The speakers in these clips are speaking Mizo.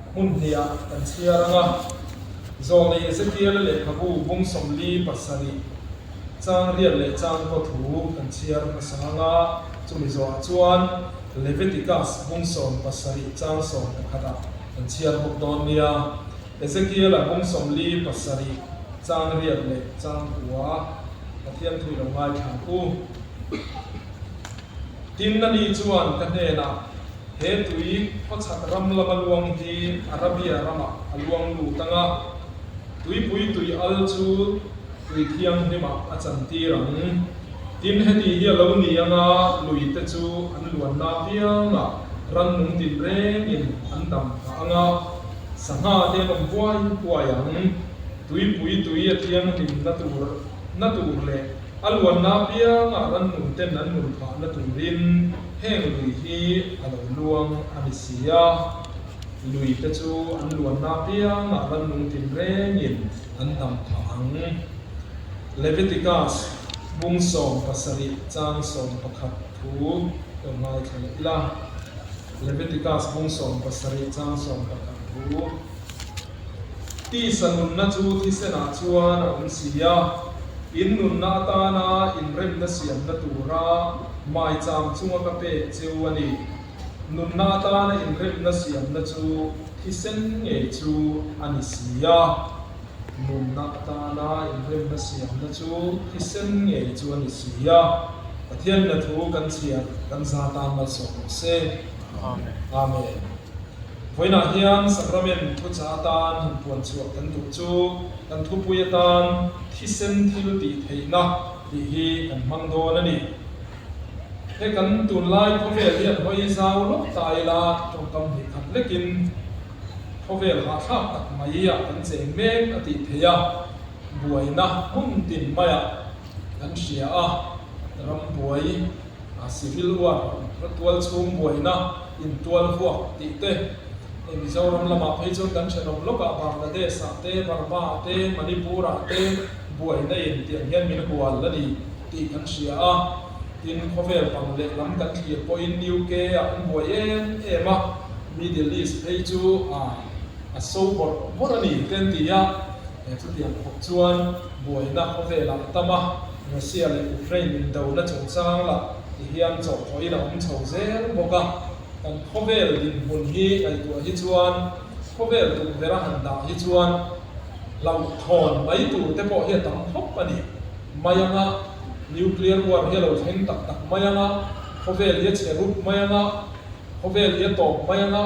Hmun hniah kan chhiar ang a, Zawlnei Ezekiel-a lehkhabu bung 47 chang riat leh chang kaw thu kan chhiar hmasa ang a, chumi zawhah chuan Leviticus bung 17 chang 11 ah kan chhiar bawk dawn nia. Ezekiel-a bung 47 chang riat leh chang kua Pathian thu i lo ngaithla ang u. Tin, ani chuan ka hnenah, He tui khawchhak ram lama luang hi Arabia ramah a luang lut ang a, tuipui tui al chu tui thianghlimah a chantir ang. Tin, heti hi a lo ni ang a, lui te chu an luanna apiangah rannung tinrengin an dam phah ang a, sangha te an awm huai huai ang. Tuipui tui a thianghlimna tur na tur leh A luanna apiangah rannung ten an nun phahna turin heng lui hi a lo luang a ni si a. Lui te chu an luanna apiangah rannung tinrengin an dam phah ang. Leviticus bung 17 chang 11 thu ka ngaithla leh ila. Leviticus bung 17 chang 11 thu. Tisa nunna chu thisenah chuan a awm si a, in nunna atana inremna siamna tura maicham chunga ka pek cheu a ni. Nunna atana inremna siamna chu thisen ngei chu a ni si a. Nunna atana inremna siamna chu thisen ngei chu a ni si a. Pathian na thu kan chhiar kan za tan malsawm rawh se. Amen. Amen. Vawiinah hian Sacrament thuchah atan han puan chhuah kan duh chu kan thupui atan thisen thil tih theihna tih hi kan hmang dawn a ni. He kan tunlai khawvel hi an hawi zau lawk ta ila tawngkam hnih khat lekin khawvel hahthlak tak mai ah kan cheng mek a tih theih a, buaina hmun tin maiah kan hria a, ram buai Civil war, tual chhung buaina, intual vuak tih te, hei Mizoram lamah phei chuan kan thenawm lawkah Bangladesh ah te, Burma ah te, Manipur ah te buaina in tiang hian min hual a ni tih kan hria a. Tin, khawvel pang leh lam kan thlir pawhin UK ah an buai em em a, Middle East phei chu a so bawrh bawrh a ni te an ti a, chutiang khawp chuan buaina khawvelah a tam a. Russia leh Ukraine indona chungchang lah ti hian chawhthawhin a awm chho zel bawk a, kan khawvel dinhmun hi ngaihtuah hi chuan khawvel tukverh a han dah hi chuan hlauhthawn mai tur te pawh hi a tam khawp a ni mai ang a, nuclear war hi a lo thleng tak tak mai ang a, khawvel hi a chhe rup mai ang a, khawvel hi a tawp mai ang a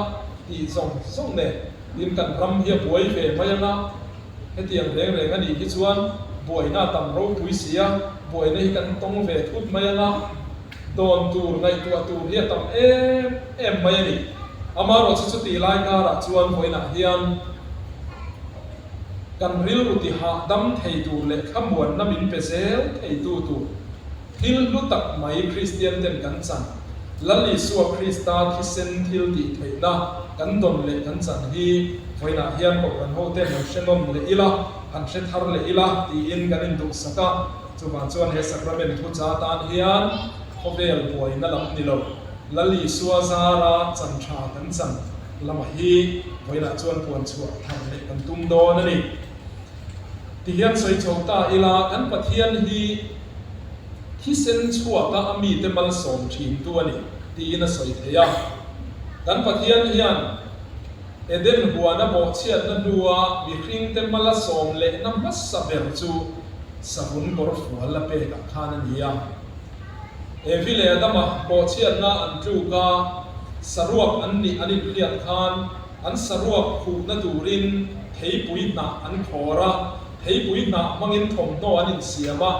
tih zawng zawng nen tin kan ram hi a buai ve mai ang a. Hetiang reng reng a nih hi chuan buaina a tam ropui si a, buaina hi kan tawng ve thut mai ang a, dawn tur, ngaihtuah tur hi a tam em em mai a ni. Amaherawhchu chutih lai karah chuan vawiinah hian kan rilru tihah dam thei tur leh thlamuanna min pe zel theitu tur thil hlu tak mai Kristian ten kan chan, Lal Isua Krista thisen thil tih theihna kan dawn leh kan chan hi vawiinah hian Kohhran hoten han hre nawm leh ila, han hre thar leh ila tiin kan induhsak a. Chuvang chuan he Sacrament thucha atan hian khawvel buaina lam ni lo, Lal Isua zara chan tha kan chan lamah hi vawiinah chuan puan chhuah thar leh kan tum dawn a ni. Tihian sawi chho ta ila, kan Pathian hi Thisen chhuaka a mite malsawm thintu a ni, tiin a sawi thei a. Kan Pathian hian Eden huana bawhchhiatna hnua mihringte mal a sawm lehna hmasa ber chu savun kawr fual a pekah khan a ni a. Evi leh Adama bawhchhiatna an tluk a, saruak an nih an inhriat khan an saruak khuhna turin theipui hnah an khawr a, Theipui hnah hmangin thawmhnaw an insiam a,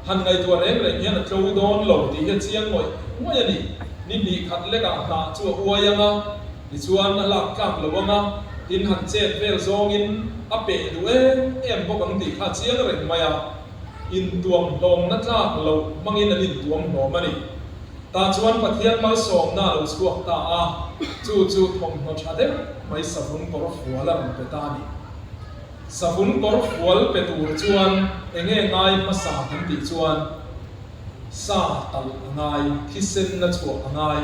han ngaihtuah reng reng hian a tlo dawn lo tih hi a chiang ngawih ngawih a ni. Ni hnih khat lekah hnah chu a uai ang a, tichuan a lak tlak lo ang a, tin han chet vel zawngin a peh duh em em bawk ang tih kha a chiang reng mai a. Intuam hlawmna tlak loh hmangin an intuam hlawm a ni. Tah chuan Pathian malsawmna a lo chhuak ta a, chu chu thawmhnaw tha deuh mai savun kawr fual a rawn pe ta a ni. Savun kawr fual pe tur chuan enge ngai hmasa kan tih chuan sa talh a ngai, thisen a chhuah a ngai.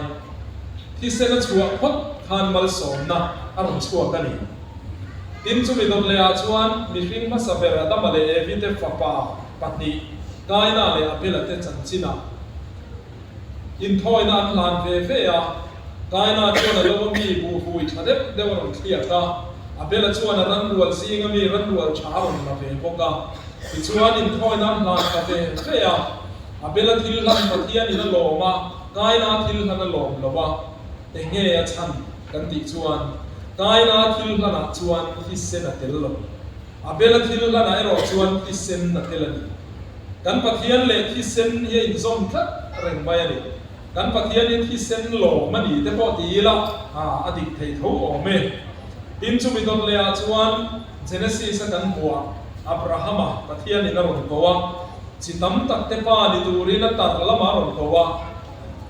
Thisen a chhuah phawt khan malsawmna a rawn chhuak a ni. Tin, chumi dawt lehah chuan mihring hmasa ber Adama leh Evi te fapa pahnih Kaina leh Abela te chanchinah inthawina an hlan ve ve a. Kaina chuan a lo a mi buhhui tha deuh deuh a rawn thliak a, Abela chuan a ranrual zinga mi ranrual tha a rawn la ve bawk a. Tichuan, inthawina an hlan ta ve ve a. Abela thil hlan Pathianin a lawm a, Kaina thil hlan a lawm lo a. Enge a chhan kan tih chuan, Kaina thil hlanah chuan thisen a tel lo. Abela thil hlanah erawh chuan thisen a tel a ni. Kan Pathian leh thisen hi a inzawm tlat reng mai a ni. Kan Pathian hi thisen lawm a ni te pawh ti ila, a dik thei tho awm e. Tin, chumi dawt lehah chuan Genesis a kan hmuah Abrahama Pathianin a rawn ko a, chi tam tak te pa ni turin a tar lamah a rawn ko a.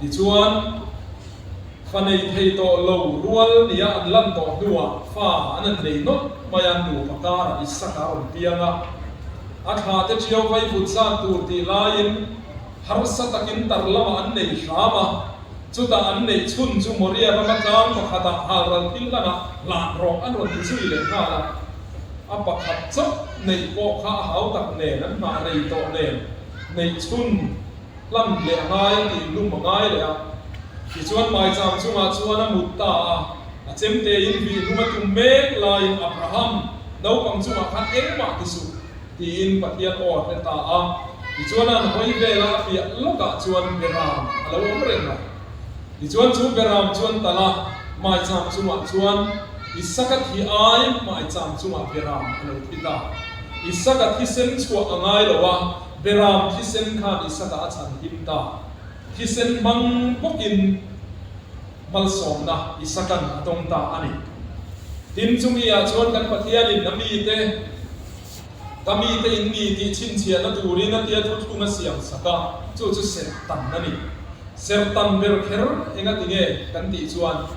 Tichuan, fa nei thei tawh lo rual nia an lan tawh hnuah fa an han nei nawlh mai a, nupa karah Isaka a rawn piang a. A thla te ṭiau vai vut zat tur tih laiin harsa takin tar lamah an nei hram a, chutah an neih chhun chu Moria rama tlang pakhatah halral thil hlanah hlan rawh an rawn ti zui leh nghal a. A pakhat chauh neih pawh kha a hau tak nen, an nghah rei tawh nen neih chhun. Hlam leh a ngai tih lum a ngai leh a. Tichuan maicham chungah chuan a mut ta a, a chemtein vih hlum a tum mek laiin Abraham, naupang chungah khan engmah ti suh, tiin Pathian aw a hre ta a. Tichuan an hawi vela a piah lawkah chuan Beram a lo awm reng a. Tichuan chu Beram chuan talh a, maicham chungah chuan Isaka thi ai maicham chungah Beram a lo thi ta. Isaka thisen chhuah a ngai lo a. Beram thisen khan Isaka a chhan him ta. Thisen hmang bawkin malsawmna Isakan a dawng ta a ni. Tin, chumi ah chuan kan Pathianin a mite, Ka mite in ni tih chhinchhiahna turin a tia thuthlung a siam sak a, chu chu serhtan a ni. Serhtan ber kher engatinge kan tih chuan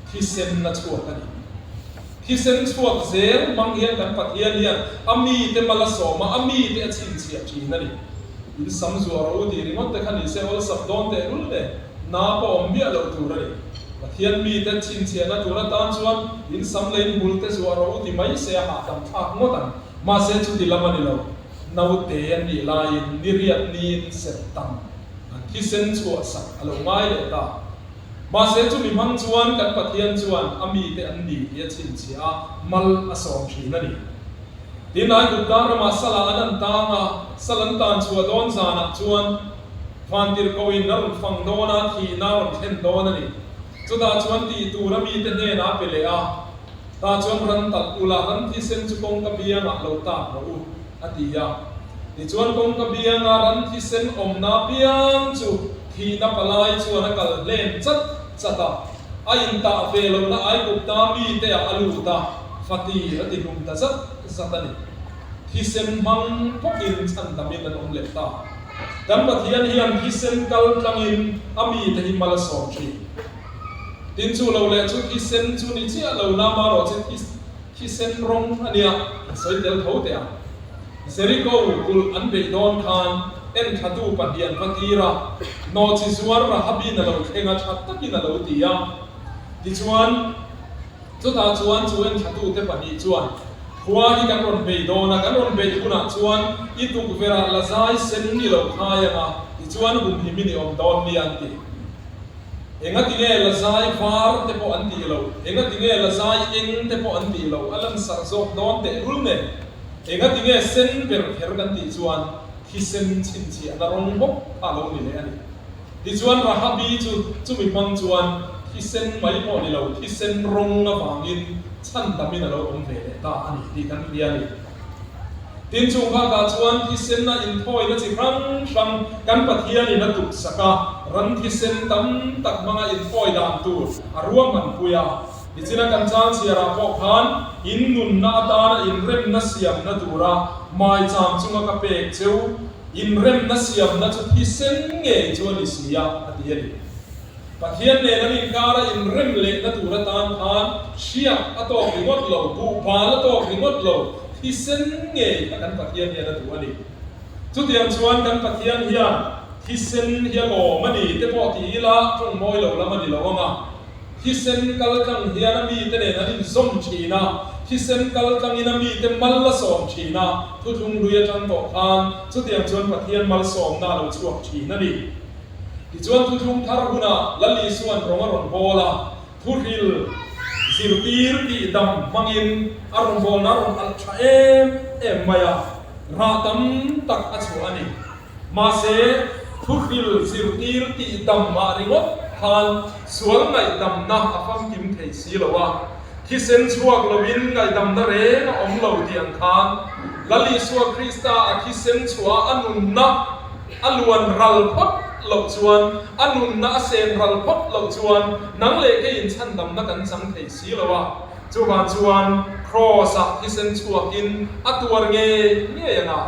thisen a chhuak a ni. Thisen chhuak zel hmang hian kan Pathian hian a mite mal a sawm a, a mite a chhinchhiah thin a ni. In sam zuah rawh u tih ringawt te kha ni se awlsam dawn teh lul nen na pawh awm miah loh tur a ni. Pathian mite chhinchhiahna tur atan chuan in sam leh in hmul te zuah rawh u ti mai se a hahdam thlak ngawt ang. Mahse chuti lam a ni lo. Naute an nih laiin niriat niin serhtan an thisen chhuah sak a lo ngai leh ta. Mahse chumi hmang chuan kan Pathian chuan a mite an ni tih a chhinchhiah a, mal a sawm thin a ni. Tin, Aigupta ramah salah an an tang a, sal an tan chhuah dawn zanah chuan vantirhkohin a rawn fang dawn a, thihna a rawn thlen dawn a ni. Chutah chuan tih tur a mite hnenah a pe leh a, Tah chuan ran talh ula, ran thisen chu kawngka biangah lo tak rawh u, a ti a. Tichuan kawngka bianga ran thisen awmna piang chu thihna palai chuan a kal hlen chat chat a, a intah ve lohna Aigupta mite ah a lut a, fati a ti hlum ta zat zat a ni. Thisen hmang bawkin chhandamin an awm leh ta. Kan Pathian hian thisen kal tlangin a mite hi mal a sawm thin. Tin chu lo leh chu thisen chu ni chiah lo na marawh che thisen rawng a nia a sawi tel tho teh ang. Jeriko kulh an beih dawn khan enthlatu pahnih an va tir a, nawhchi zuar Rahabin a lo thleng a tha takin a lo ti a. Tichuan chutah chuan chu enthlatute pahnih chuan khua hi kan rawn bei dawn a, kan rawn beih hunah chuan i tukverh ah lazai sen i lo khai ang a, tichuan humhim i ni awm dawn nia an ti. Engatinge lazai var te pawh an tih loh? Engatinge lazai eng te pawh an tih loh? A lansarh zawk dawn teh lul nen. Engatinge sen ber kher kan tih chuan thisen chhinchhiahna rawng bawk kha a lo ni leh a ni. Tichuan Rahabi chu chumi hmang chuan thisen mai pawh ni lo, thisen rawng avangin chhandamin a lo awm ve leh ta a ni tih kan hria a ni. Tin, chung bakah chuan thisenna inthawina chi hrang hrang kan Pathianin a tuksak a, ran thisen tam tak hmanga inthawi dan tur a ruahman pui a. Nichina kan chang chhiarah pawh khan in nunna atana inremna siamna tura maicham chunga ka pek cheu, inremna siamna chu thisen ngei chu a ni si a, a ti a ni. Pathian nen an inkara inrem lehna tur atan khan hriak a tawk ringawt lo, buhbal a tawk ringawt lo, thisen ngei kha kan Pathian hian a duh a ni. Chutiang chuan kan Pathian hian thisen hi a lawm a ni te pawh ti ila tawng mawi lo lam a ni lo ang a. Thisen kaltlang hian a mite nen an inzawm thin a, thisen kaltlangin a mite mal a sawm thin a, thuthlung hlui atang tawh khan chutiang chuan Pathian malsawmna a lo chhuak thin a ni. Tichuan thuthlung thar hunah Lal Isua'n rawng a rawn bawl a, thuhril zirtir tih dam hmangin a rawngbawlna a rawn alh tha em em mai a, rah tam tak a chhuah a ni. Mahse, thuhril zirtir tih dam mah ringawt khan sual ngaihdamna a famkim thei si lo a, thisen chhuak loin ngaihdamna reng a awm lo tih ang khan Lal Isua Krista a thisen chhuah a nunna a luan ral phawt loh chuan, a nunna a sen ral phawt loh chuan nang leh keiin chhandamna kan chang thei si lo a, chuvang chuan Kraws-ah thisen chhuakin a tuar ngei ngei ang a.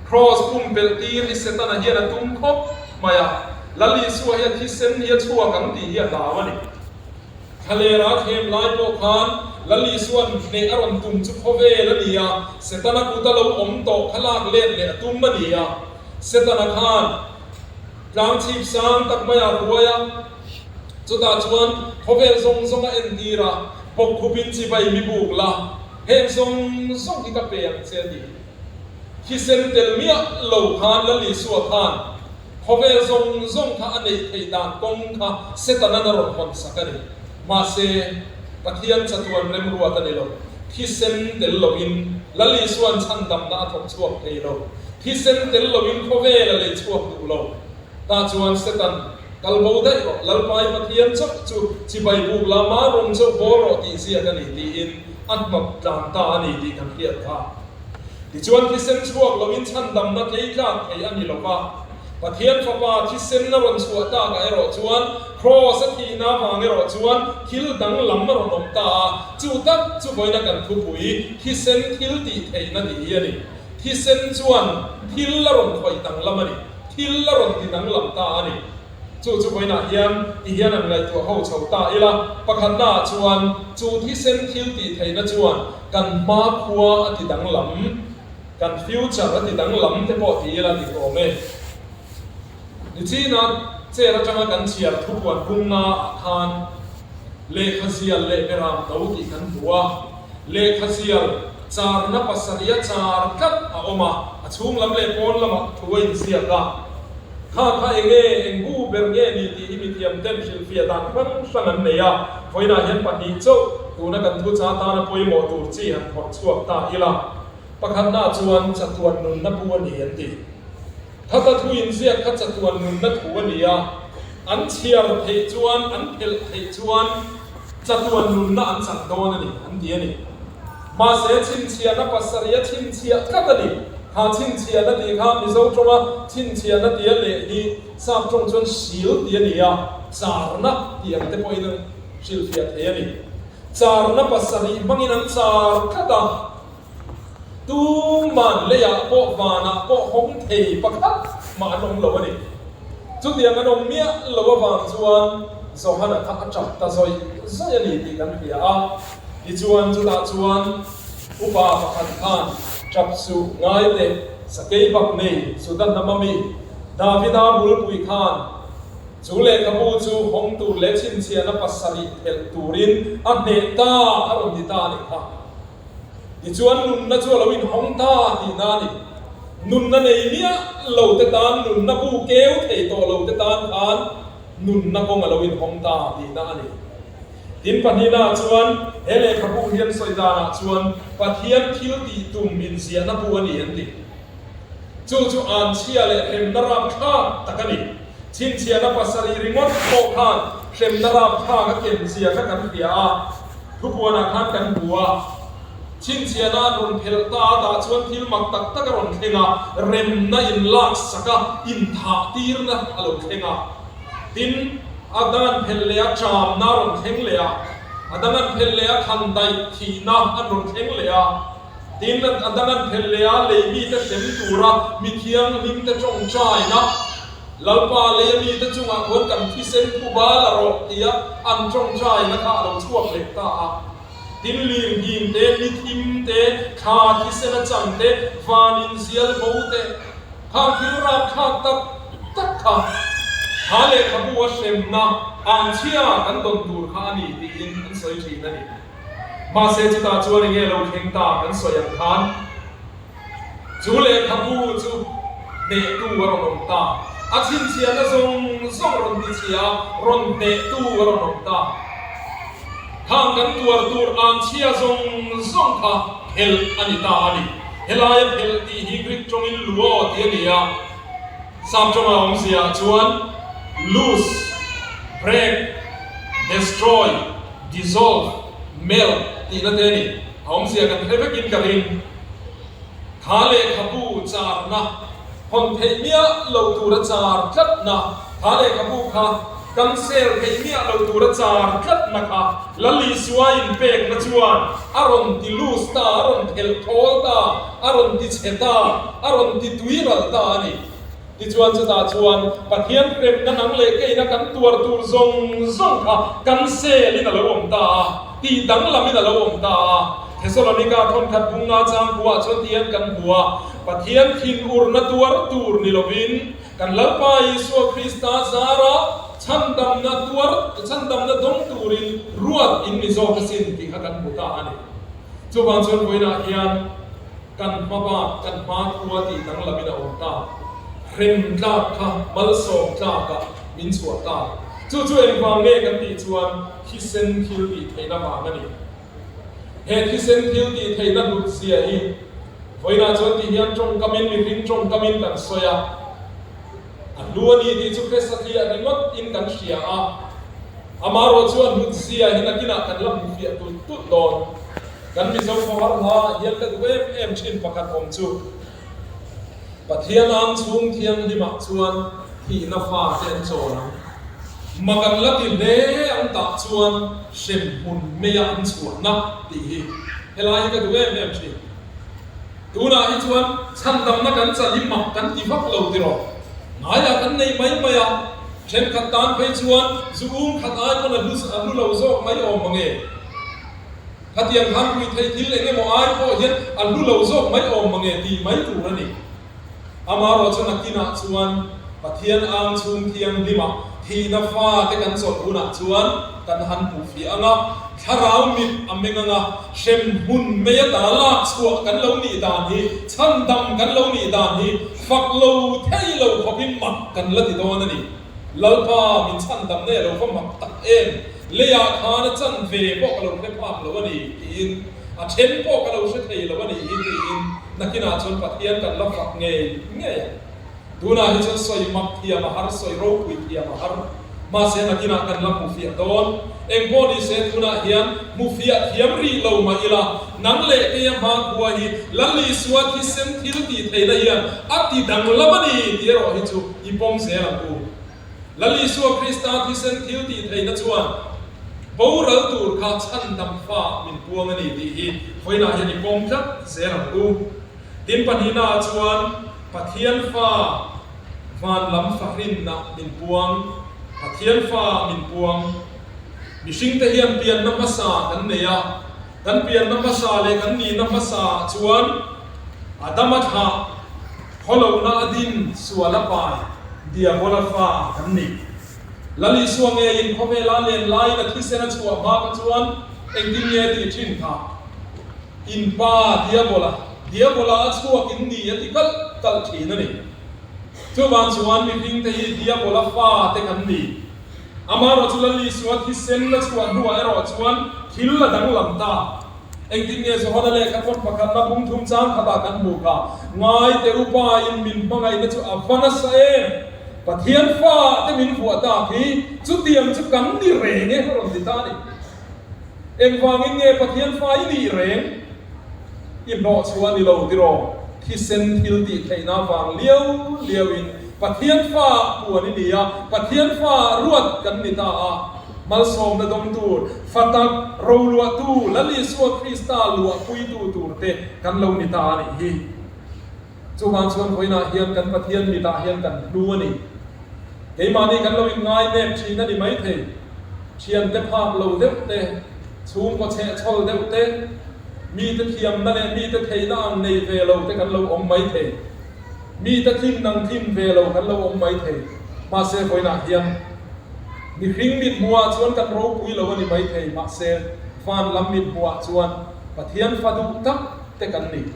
Kraws pumpelh tir hi Setana hian a tum khawp mai a, Lal Isua hi a thisen hi a chhuak ang tih hi a hlau a ni. Thlalera thlem lai pawh khan Lal Isua'n hneh a rawn tum chu khawvel a ni a, Setana kut a lo awm tawh kha lak let leh a tum a ni a. Setana khan tlang chhip sang tak mai a ruai a, chutah chuan khawvel zawng zawng a entir a, bawkkhupin chibai mi buk la, heng zawng zawng hi ka pe ang che a ti. Thisen tel miah lo khan Lal Isua khan khawvel zawng zawng kha a neih theih dan kawng kha Setanan a rawn hawn sak a ni. Mahse, Pathian chatuan remruat a ni lo. Thisen tel loin Lal Isua'n chhandamna a thawk chhuak thei lo. Thisen tel loin khawvel a lei chhuak duh lo. Tah chuan Setan, kal bo daih rawh, Lalpai Pathian chauh chu chibai buk la, ma rawng chauh bawl rawh tih ziak a ni tiin a hnawt tlan ta a ni tih kan hriat kha. Tichuan thisen chhuak loin chhandamna tleitlak thei a ni lo va, Pathian Fapa thisen a rawn chhuah takah erawh chuan Kraws a thihna avang erawh chuan thil danglam a rawn awm ta a, chu tak chu vawiina kan thupui thisen thil tih theihna tih hi a ni. Thisen chuan thil a rawn khawih danglam a ni, thil a rawn ti danglam ta a ni. Chu chu vawiinah hian ti hian an ngaihtuah ho chho ta ila, pakhatnaah chuan chu thisen thil tih theihna chuan kan hmakhua a ti danglam, kan future a ti danglam te pawh ti ila dik awm e. Nichina chair atanga kan chhiar thupuan bungnaah khan lehkha zial leh beram no tih kan hmu a, lehkha zial charna pasarih a char tlat a awm a, a chhung lam leh pawn lamah thu a inziak a. Kha kha eng nge, eng bu ber nge ni tih hi mithiam ten hrilhfiah dan hrang hrang an nei a, vawiinah hian pahnih chauh tuna kan thu cha tana pawimawh tur chi han phawrh chhuak ta ila. Pakhatna chuan chatuan nunna bu a ni an ti. Khata thu inziak kha chatuan nunna thu a ni a, an chhiar theih chuan, an phelh theih chuan chatuan nunna an chang dawn a ni an ti a ni. Mahse, chhinchhiahna pasarih a chhinchhiah tlat a ni. Kha chhinchhiahna tih kha Mizo tawnga chhinchhiahna tia leh hi Sap tawng chuan sil tih a ni a, charna tih ang te pawhin an hrilhfiah thei a ni. Charna pasarih hmangin an char tlat a, tuman leiah pawh vanah pawh hawng thei pakhat mah an awm lo a ni. Chutiang an awm miah lo avang chuan Johana kha a tap ta zawih zawih a ni tih kan hria a. Tichuan chutah chuan upa pakhat khan tap suh ngai teh sakei bak nei Juda hnam ami Davida bulpui khan chu lehkhabu chu hawng tur leh chhinchhiahna pasarih phelh turin a hneh ta a rawn ti ta a nih kha. Tichuan nunna chu a lo inhawng ta tihna a ni. Nunna nei miah lo te tan nunna bu keu thei tawh lo te tan khan nunna kawng a lo inhawng ta tihna a ni. Tin pahnihnaah chuan he lehkhabu hian sawi danah chuan Pathian thil tih tum inziahna bu a ni an ti. Chu chu anchhia leh hremna rapthlak tak a ni. Chhinchhiahna pasarih ringawt pawh khan hremna rapthlak a ken zia kha kan hria a, thupuanah khan kan hmu a. Chhinchhiahna an rawn phelh ta a tah chuan thil mak tak tak a rawn thleng a, remna inlaksak a, inthah tirna a lo thleng a. Tin, a dang an phelh leh a, ṭamna a rawn thleng leh a, a dang an phelh leh a, khan daih thihna an rawn thleng leh a. Tin, a dang an phelh leh a, lei mite hrem tura mi thianghlimte ṭawngṭaina, Lalpa leia mite chungah khuan kan thisen phuba la rawh tia an ṭawngṭaina kha a lo chhuak leh ta a. Tin, lirnghing te, ni thim te, thla thisen a chang te, van inzial bo te, Khang thil rapthlak tak tak kha. Kha lehkhabu a hremna anchhia kan dawn tur kha a ni tiin an sawi thin a ni. Mahse chutah chuan enge lo thleng ta kan sawi ang khan chu lehkhabu chu hnehtu a rawn awm ta. A chhinchhiahna zawng zawng rawn tichhia a, rawn hnehtu a rawn awm ta. Khang kan tuar tur anchhia zawng zawng kha phelh a ni ta a ni. Helaia phelh tih hi Greek tawngin luo tih a ni a. Sap tawnga awmzia ah chuan loose, break, destroy, dissolve, melt tihna te a ni. A awmzia kan hre vekin ka ring. Kha lehkhabu charna hawn theih miah lo tura char tlatna, kha lehkhabu kha kan sel theih miah lo tura char tlatna kha Lal Isua inpekna chuan a rawn ti loose ta, a rawn phelh thawl ta, a rawn ti chhe ta, a rawn ti tui ral ta a ni. Tichuan chutah chuan Pathian hremna nang leh keina kan tuar tur zawng zawng kha kan selin a lo awm ta a, tih danglamin a lo awm ta a. Thesalonika thawnkhat bunga changkuah chuan tihian kan hmu a, Pathian thinurna tuar tur ni lovin kan Lalpa Isua Krista zara chhandamna tuar chhandamna dawng turin ruat in ni zawk asin tih kha kan hmu ta a ni. Chuvang chuan vawiinah hian Kan hma bak kan hma khua tih danglamin a awm ta. Hrem tlak kha malsawm tlakah min chhuah ta. Chu chu engvang nge kan tih chuan thisen thil tih theihna vang a ni. He thisen thil tih theihna hlut zia hi vawiinah chuan ti hian tawngkamin mihring tawngkamin kan sawi a. A hlu a ni tih chu hre satliah ringawt in kan hria a. Amaherawh chuan hlut zia hi nakinah kan la hmu fiah tulh tulh dawn. Kan Mizo khawhar hla hian ka duh em em thin pakhat awm chu, Pathian ang chhung thianghlimah chuan thihna fa te an chawl ang. Mak an la ti hle ang tah chuan hrem hmun meia an chhuahna tih hi helai hi ka duh em em thin. Tunah hi chuan chhandamna kan chan hi mak kan ti vak lo tiraw? Ngaiah kan nei mai mai a, thenkhat tan phei chuan zu um khat ai pawn a hlu lo zawk mai awm mange. Khatiang khan rui theih thil eng emaw ai pawh hian a hlu lo zawk mai awm mange tih mai tur a ni. Amaherawh chu nakinah chuan Pathian ang chhung thianghlimah thihna fate kan chawlh hunah chuan kan han hmuh fiah ang a, thlarau mit a meng ang a, hrem hmun mai ata lak chhuah kan lo nih dan hi, chhandam kan lo nih dan hi fak lo thei lo khawpin mak kan la ti dawn a ni. Lalpa min chhandam nge lo va mak tak em, leiah khan a chan ve pawh ka lo hre phak lo a ni tiin, a then pawh ka lo hre thei lo a ni hi tiin nakinah chuan Pathian kan la fak ngei ngei ang. Tunah hi chuan sawi mak thiam a har, sawi ropui thiam a har. Mahse nakinah kan la hmu fiah dawn. Eng pawh ni se tunah hian hmu fiah thiam rih lo mah ila, nang leh keia hmakhua hi Lal Isua thisen thil tih theihna hian a ti danglam a ni tih erawh hi chu I pawm zel ang u. Lal Isua Krista thisen thil tih theihna chuan boral tur kha chhandam fa min puang a ni tih hi vawiinah hian i pawm tlat zel ang u. Tin pahnihnaah chuan Pathian fa van lam fahrinna min puang, Pathian fa min puang. Mihringte hian pianna hmasa kan nei a, kan pianna hmasa leh kan nihna hmasa chuan Adama thlah, Khawlohna a din sual a pai Diabola fa kan ni. Lal Isua ngeiin khawvela len laiin a thisen a chhuah hma kha chuan engtin nge tih thin kha? In pa Diabola, Diabola a chhuak in ni a ti kalh kalh thin a ni. Chuvang chuan mihringte hi Diabola fa te kan ni. Amaherawhchu Lal Isua thisen a chhuah hnuah erawh chuan thil a danglam ta. Engtin nge Johana lehkha thawn pakhatna bung thum chang khatah kan hmuh kha? Ngai teh u Pa in min hmangaihna chu a va nasa em! Pathian fa te min vuah tak hi chutiang chu kan ni reng e a rawn ti ta a ni. Engvangin nge Pathian fa i nih reng? I hlawh chhuah a ni lo tiraw? Thisen thil tih theihna vang liau liauin Pathian fa puan i ni a, Pathian fa ruat kan ni ta a. Malsawmna dawng tur, fa tak, roluahtu, Lal Isua Krista luahpuitu tur te kan lo ni ta a nih hi. Chuvang chuan vawiinah hian kan Pathian mitah hian kan hlu a ni. Keimahni kan lo inngai nep thin a ni maithei. Thiante phak lo deuh te, chhungkaw chhehchhawl deuh te, mite thiamna leh mite theihna ang nei ve lo te kan lo awm maithei. Mite thin nang thin ve lo kan lo awm maithei. Mahse vawiinah hian mihring mit hmuhah chuan kan ropui lo a ni maithei, mahse van lam mit hmuhah chuan Pathian fa duh tak te kan ni.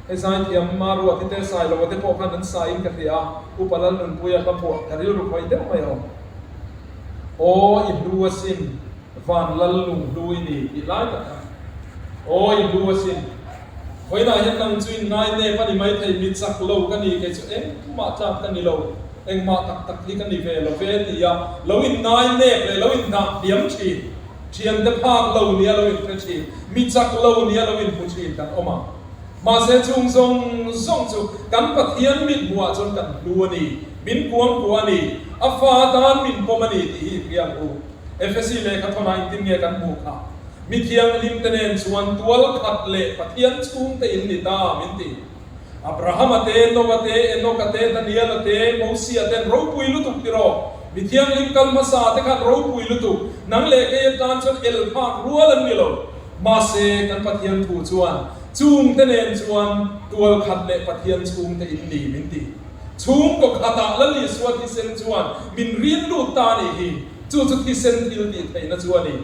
Hei zaithiam Maruati te Sailoa te pawh khan an saiin ka hria a, Upa Lalnunpuia hla phuah ka rilru khawih deuh mai a awm. Aw i hlu asin, van lal lung hlu i ni tih lai tak kha. Aw i hlu asin. Vawiinah hian nang chu in ngai nep a ni maithei, mi chak lo ka ni, kei chu engmah tlak ka ni lo, engmah tak tak hi ka ni ve lo ve ti a, lo in ngai nep leh lo in dah hliam thin, thiante phak lo nia lo in hre thin, mi chak lo nia lo in hmu thin kan awm ang. Mahse chung zawng zawng chu kan Pathian mit hmuhah chuan kan hlu a ni, min kuangkuah a ni, a fa atan min pawm a ni tih hi i hria ang u. Efesi lehkha thawnah engtin nge kan hmuh kha? Mi thianghlim te nen chuan tual khat leh Pathian chhungte in ni ta min ti. Abrahama te, Noa te, Enoka te, Daniela te, Mosia ten ropui lutuk tiraw? Mi thianghlim kal hmasa te khan ropui lutuk, nang leh kei atan chuan el phak rual an ni lo. Mahse, kan Pathian thu chuan chungte nen chuan tual khat leh Pathian chhungte in ni min ti. Chhungkaw khatah Lal Isua thisen chuan min rin lut ta a nih hi. Chu chu thisen thil tih theihna chu a ni.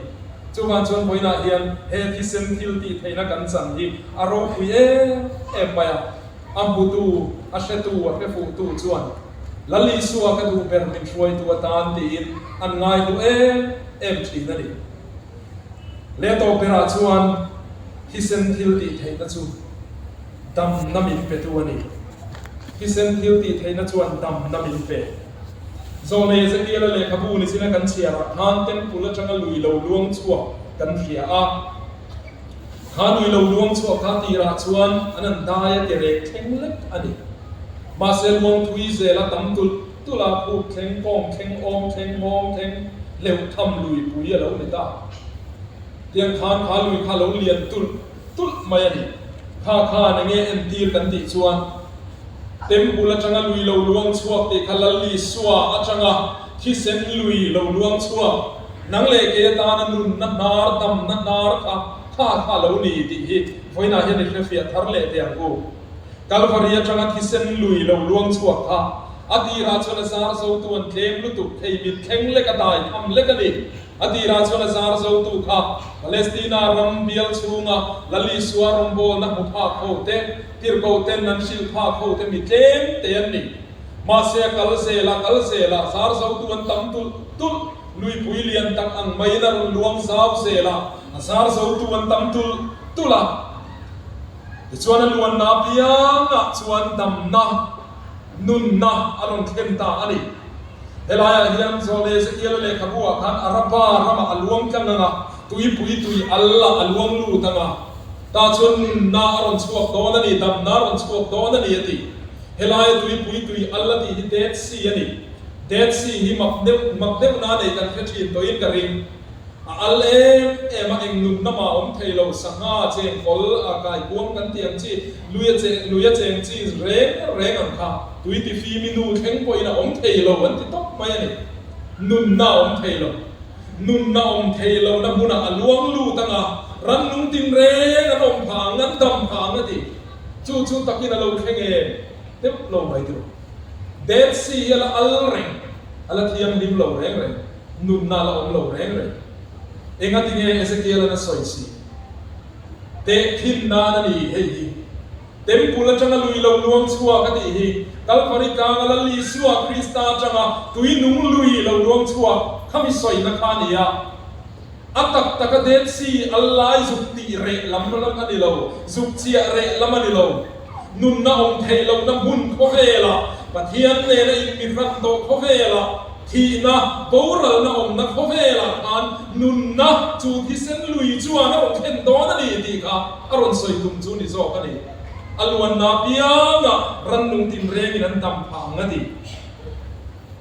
Chuvang chuan vawiinah hian he thisen thil tih theihna kan chan hi a ropui em em mai a. A hmutu, a hretu, a hrefuhtu chuan Lal Isua ka duh ber min hruaitu atan tiin an ngaihlu em em thin a ni. Leh tawp berah chuan thisen thil tih theihna chu damna min petu a ni. Thisen thil tih theihna chuan damna min pe. Zawhna Ezekiel-a lehkhabu nichina kan chhiarah khan temple atanga lui lo luang chhuak kan hria a. Kha lui lo luang chhuak kha tirah chuan an an dai a ke rek thleng lek a ni. Mahse luang thui zela tam tulh tulh a, phuk thleng, kawng thleng, awm thleng, nghawng thleng, hleuh tham lui pui a lo ni ta. Tiang khan kha lui kha a lo lian tulh tulh mai a ni. Kha khan enge entir kan tih chuan Temple atanga lui lo luang chhuak tih kha Lal Isua atanga thisen lui lo luang chhuak, nang leh kei atana nunna hnar, damna hnar kha kha kha a lo ni tih hi vawiinah hian i hrefiah thar leh teh ang u. Kalvari atanga thisen lui lo luang chhuak kha a tirah chuan a zar zotu an tlem lutuk thei mit thleng lek a dai tham lek a ni. A tirah chuan a zar zotu kha Palestina ram bial chhunga Lal Isua rawngbawlna hmu phak ho te, tirhkoh ten an hrilh phak ho te mi tlem te an ni. Mahse a kal zel a kal zel a, zar zotu an tam tulh tulh, luipui lian tak ang maiin a rawn luang zau zel a, a zar zotu an tam tulh tulh a. Tichuan a luanna apiangah chuan damna, nunna a rawn thlen ta a ni. Helaiah hian Zawlne Ezekiel-a lehkhabu-ah khan Araba ramah a luang tlang ang a, tuipui tui al-ah a luang lut ang a, tah chuan nunna a rawn chhuak dawn a ni, damna a rawn chhuak dawn a ni a ti. Helaia tuipui tui al a tih hi Dead Sea a ni. Dead Sea hi mak deuh mak deuh na nei kan hre thin tawhin ka ring. A al em em a, eng nunna mah awm thei lo, sangha, chengkawl, a kaikuang kan tih ang chi, lui a cheng lui a cheng chi reng reng ang kha, tui ti fimi nu thleng pawhin a awm thei lo an ti tawp mai a ni. Nunna a awm thei lo. Nunna awm thei lohna hmunah a luang lut ang a, rannung tin reng an awm phah ang, an dam phah ang a ti. Chu chu takin a lo thleng em? Deuh lo mai tiraw. Dead Sea hi a la al reng, a la thianghlim lo reng reng. Nunna la awm lo reng reng. Engati nge Ezekiel-an a sawi si? Tehkhin nan a ni hei hi. Temple atanga lui lo luang chhuak a tih hi Kalvari tlanga Lal Isua Krista atanga tui nung lui lo luang chhuak kha mi sawina kha a ni a. A tak taka Dead Sea al lai zuk tih reh lam lam a ni lo, zuk chiah reh lam a ni lo. Nunna awm theih lohna hmun khawvelah, Pathian nena inmihran tawh khawvelah, thihna, boralna awmna khawvelah khan nunna chu thisen lui chuan a rawn thlen dawn a ni tih kha a rawn sawi tum chu ni zawk a ni. A luanna apiangah rannung tinrengin an dam phah ang a ti.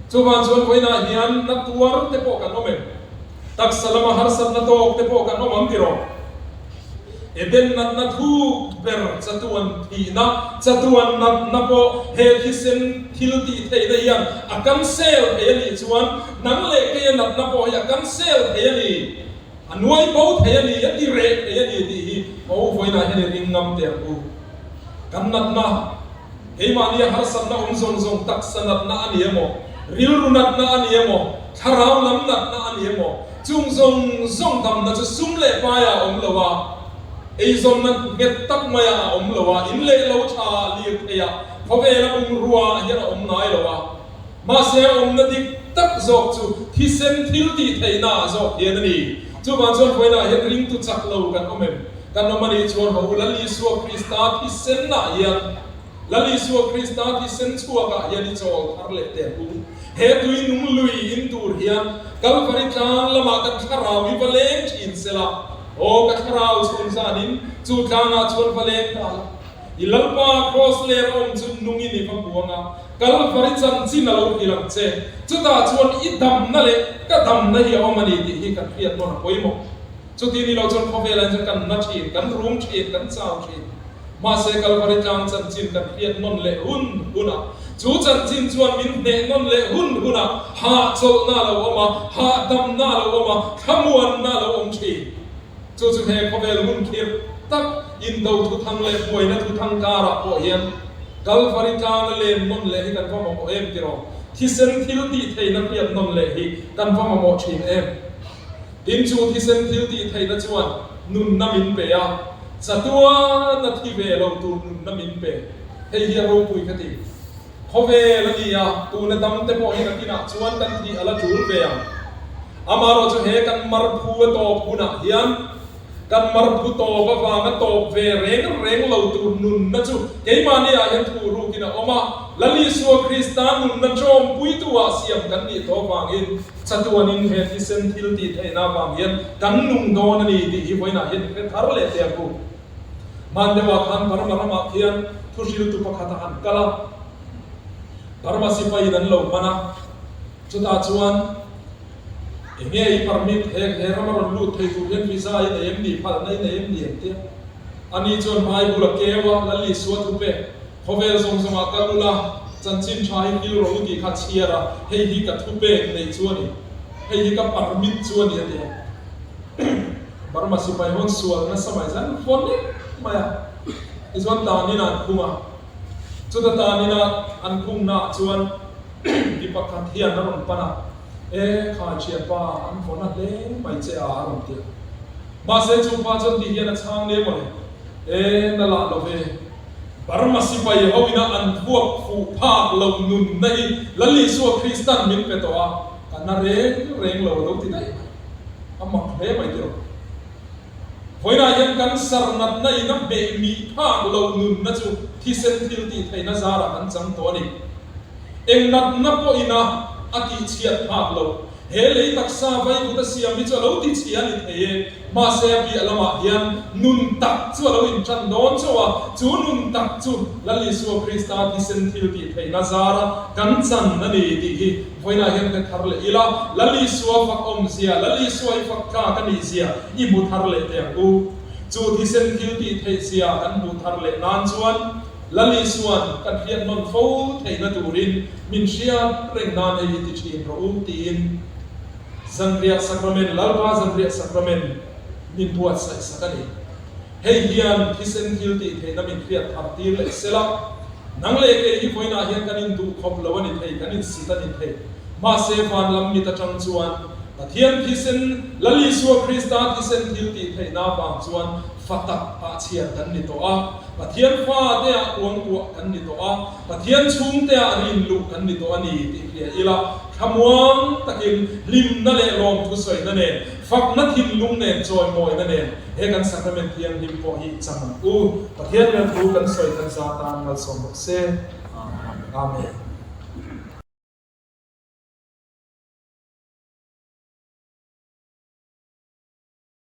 Chuvang chuan vawiinah hian na tuar te pawh kan awm em? Taksa lama harsatna tawk te pawh kan awm ang tiraw? Eden natna thuk ber chatuan thihna, chatuan natna pawh he thisen thil tih theihna hian a cancel thei a nih chuan nang leh keia natna pawh hi a cancel thei a ni, a nuai bo thei a ni, a ti reh thei a ni tih hi ho vawiinah hian i ring ngam teh ang u. Kan natna. Keimahnia harsatna awm zawng zawng taksa natna a ni emaw? Rilru natna a ni emaw, thlarau lam natna a ni emaw, chung zawng zawng damna chu sum leh paiah a awm lo a, eizawnna nghet tak maiah a awm lo a, in leh lo tha lirtheiah khawvela bungrua hian a awm ngai lo a. Mahse a awmna dik tak zawk chu thisen thil tih theihna ah zawk hian a ni. Chuvang chuan vawiinah hian ringtu chak lo kan awm em? Kan awm a nih chuan haw u Lal Isua Krista thisen ah hian Lal Isua Krista thisen chhuak ah hian i chawl thar leh teh ang u. He tui nung lui in tur hian Kalvari tlang lamah kan thlarau hi va leng thin sela, aw ka thlarau chhun zanin chu tlangah chuan va leng ta la. I Lalpa Kraws ler awm chu nungin i va buang a, Kalvari chanchin a lo hrilh ang che. Chutah chuan i damna leh ka damna hi a awm a ni tih hi kan hriat nawn a pawimawh. Chuti ni lo chuan khawvelah hian chuan kan na thin, kan rum thin, kan chau thin. Mahse Kalvari tlang chanchin kan hriat nawn leh hun hunah, chu chanchin chuan min hneh nawn leh hun hunah hahchawlhna a lo awm a, hahdamna a lo awm a, thlamuanna a lo awm thin. Chu chu he khawvel hun khirh tak indo thuthang leh buaina thuthang karah pawh hian Kalvari tlanga len nawn leh hi kan va mamawh em tiraw? Thisen thil tih theihna hriat nawn leh hi kan va mamawh thin em? Tin chu thisen thil tih theihna chuan nunna min pe a, chatuana thi ve lo tur nunna min pe. Hei hi a ropui ka ti. Khawvel a ni a, tuna dam te pawh hi nakinah chuan kan thih a la tul ve ang. Amaherawhchu he kan marphu a tawp hunah hian kan marphu tawp avanga tawp ve reng reng lo tur nunna chu keimahni ah hian thu rukin a awm a, Lal Isua Krista nunna tawmpuitu ah siam kan nih tawh avangin chatuanin he thisen thil tih theihna avang hian kan nung dawn a ni tih hi vawiinah hian i hre thar leh teh ang u. Hman deuhah khan Burma ramah khian thuhriltu pakhat a han kal a, Burma sipaiin an lo hman a, chutah chuan eng nge i permit he he rama rawn lut thei tur hian visa i nei em ni, phalna i nei em ni an ti a. Ani chuan Bible a keu a, Lal Isua thupek, khawvel zawng zawngah kal ula, chanchin tha hi hil rawh u tih kha chhiar a, hei hi ka thupek neih chu a ni, hei hi ka permit chu a ni a ti a. Burma sipai hawn sual nasa mai zan fawn mek mai a, tichuan tanin an khung a, chuta tanina an khungnaah chuan mi pakhat hian a rawn pan a, E khai thianpa, an vawn a hle mai che a a rawn ti a. Mahse chu pa chuan ti hian a chhang lem awle, E na lah lo ve, Burma sipai ho ina an vuak fuh phak lo nunna hi Lal Isua Kristan min pe tawh a, ka na reng reng lo a lo ti daih mai. A mak hle mai tiraw. Vawiinah hian kan sar natna in a hmeh mih phak lo nunna chu thisen thil tih theihna zarah kan chang tawh a ni. Eng natna pawhin a a tihchhiat phak lo. He lei taksa vaivut a siam hi chu a lo tichhia a ni thei e. Mahse a piah lamah hian nun tak chu a lo intan dawn chauh a, chu nun tak chu Lal Isua Krista thisen thil tih theihna zara kan chan a ni tih hi Vawiinah hian ka thar leh ila, Lal Isua fak awmzia, Lal Isua i fak tlak a nihzia i hmu thar leh teh ang u. Chu thisen thil tih theihzia kan hmuh thar leh nan chuan Lal Isua'n kan hriat nawn fo theihna turin min hriat reng nan hei hi ti thin rawh u tiin Zanriah Sacrament, Lalpa Zanriah Sacrament min buatsaih sak a ni. Hei hian thisen thil tih theihna min hriat thar tir leh sela, nang leh kei hi vawiinah hian kan induh khawp lo a ni thei, kan insit a ni thei. Mahse van lam mit atang chuan Pathian thisen, Lal Isua Krista thisen thil tih theihna avang chuan fa tak ah chhiar kan ni tawh a, Pathian fa te ah kuangkuah kan ni tawh a, Pathian chhungte ah rin luh kan ni tawh a ni tih hria ila, thlamuang takin hlimna leh lawmthu sawina nen, fakna thinlung nen chawimawina nen he kan sacrament thianghlim pawh hi chang ang u. Pathian hmel thu kan sawi kan za tan malsawm bawk se. Amen.